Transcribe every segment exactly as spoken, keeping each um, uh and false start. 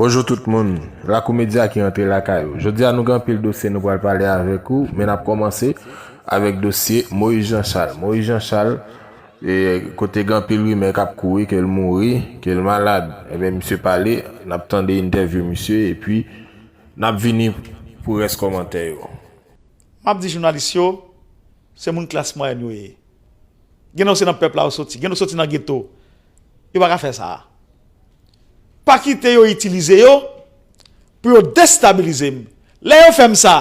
Bonjou tout moun, Lakou Medya ki rantre lakay ou. Jodi a nou gen anpil dosye nou pral pale avèk ou, men n ap kòmanse avèk dosye Moïse Jean Charles. Moïse Jean Charles, e, kote gen anpil rimè k ap kouri ke l mouri, ke l malad. Ebyen, misye pale, n ap tande entèvyou misye, epi n ap vini pou rès kòmantè yo. M ap di jounalis yo, se moun klas mwayèn yo ye. Gen nan yo se nan pèp la yo soti, gen nan yo soti nan geto. Yo pa ka fè sa. Pa kite yo itilize yo pou yo destabilize m. Lè yo fè m sa,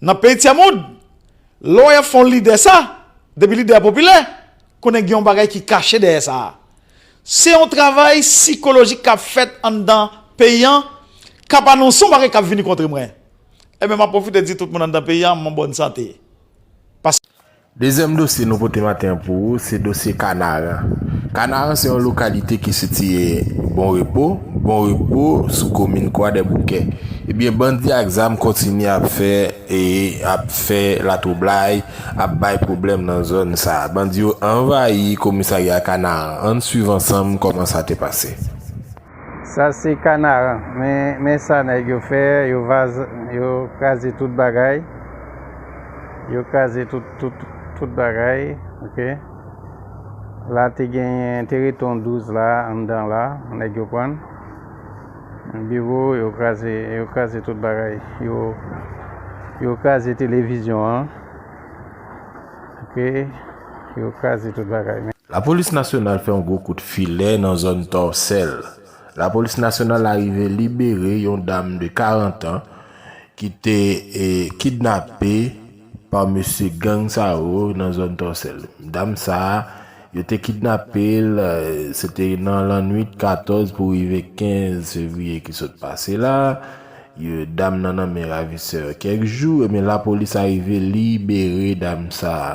nan peyi tyèmond, lè w ap fè yon lidè sa, depi lidè a popilè, konnen gen yon bagay ki kache dèyè sa. Se yon travay sikolojik k ap fèt anndan peyi an, k ap anonse yon bagay k ap vini kont mwen. Ebyen, m ap pwofite di tout moun anndan peyi a, m an bòn sante. Dezyèm dosye nou pote maten an pou ou, se dosye Kanaran. Kanaran se yon lokalite ki sitiye Bon Repo. Bon Repo sou komin Kwadèboukè. Ebyen, bandi ak zam kontinye ap fè e ap fè latwoublay, ap bay pwoblèm nan zòn sa a. Bandi yo anvayi komisarya Kanaran. Ann swiv ansanm kòman sa te pase. Sa se Kanaran, men, men sa nèg yo fè, yo vaz, yo kraze tout bagay, yo kraze tout, tout, tout bagay, oke. La te genyen, te rete yon douz la, anndan la, nèg yo pran biwo, yo kraze, yo kraze tout bagay, yo, yo kraze televizyon an, oke, yo kraze tout bagay. Lapolis nasyonal fè yon gwo kout filè nan zòn Tòsèl. Lapolis nasyonal arive libere yon dam de karant an ki te, e, kidnape pa mesye gang sa yo nan zòn Tòsèl. Dam sa a, yo te kidnape l, e, se te nan lannwit katòz pou rive kenz fevriye ki sot pase la. Yo, dam nan nan men ravisè kèk jou, ebyen lapolis arive libere dam sa a.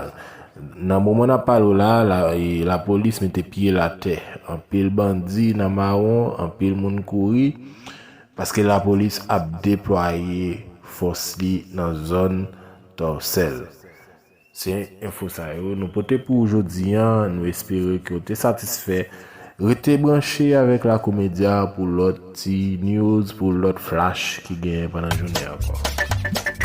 Nan moman n ap pale w la, la, e, lapolis mete pye l atè. Anpil bandi nan mawon, anpil moun kouri, paske lapolis ap deplwaye fòs li nan zòn Tòsèl. Se enfo sa yo nou pote pou ou jodi a, nou espere ke w te satisfè. Rete branche avèk Lakou Medya pou lòt ti news, pou lòt flash ki genyen pandan jounen an ankò.